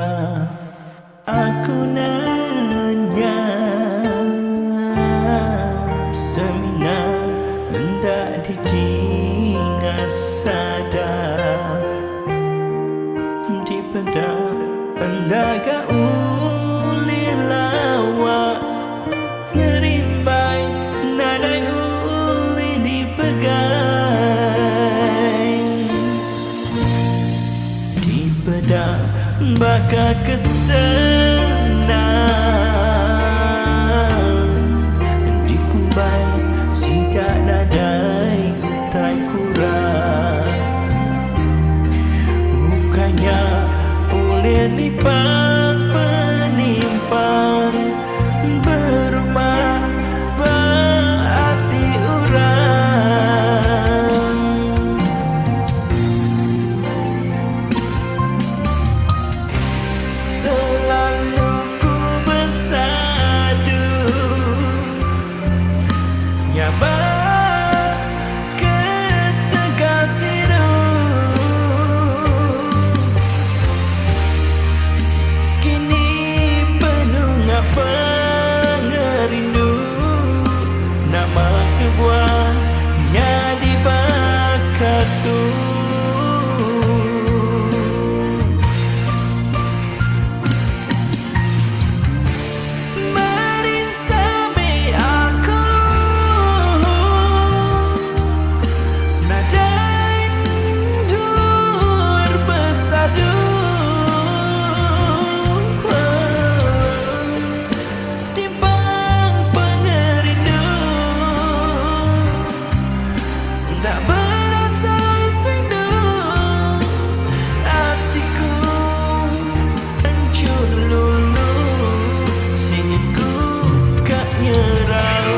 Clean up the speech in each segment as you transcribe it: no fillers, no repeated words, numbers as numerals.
kebuah aku nanya Semina enda didinga sada Dipeda enda ga ulih lawa Ngerimbai nadai ulih dipegai Dipeda baka ke senang Dikumbai sida nadai utai kurang Ukai nya ulih nipak penimpang Berumah ba ati orang. Selalu ku besadu Nyabak ketegal siru. Kini penunga pengerindu Nama kebuah nyadi baka tu. Merinsa meh aku Nadai endur besadu Timpang pengerindu Enda berasai sendu Atiku Anchur lulu Singin ku ka nyerau.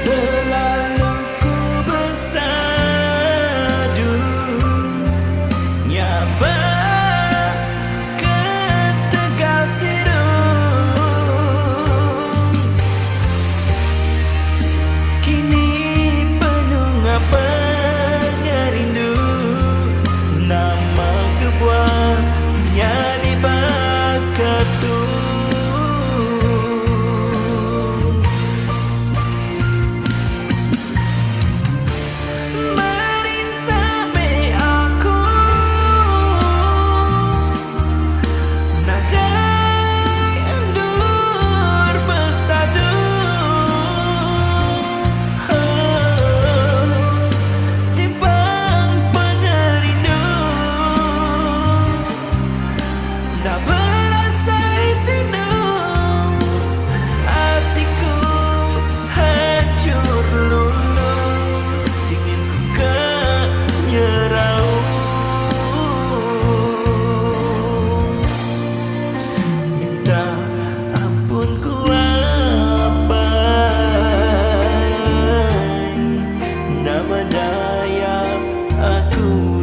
Selalu ku besadu Nyabak ketegal siru Kini penunga pengerindu Nama kebuah nyadi baka tu. Merinsa meh aku Nadai endur besadu Timpang pengerindu Enda berasai sinu Atiku hancur lulu Singin ku ka nyerau Minta ampun ku apai Nama daya aku.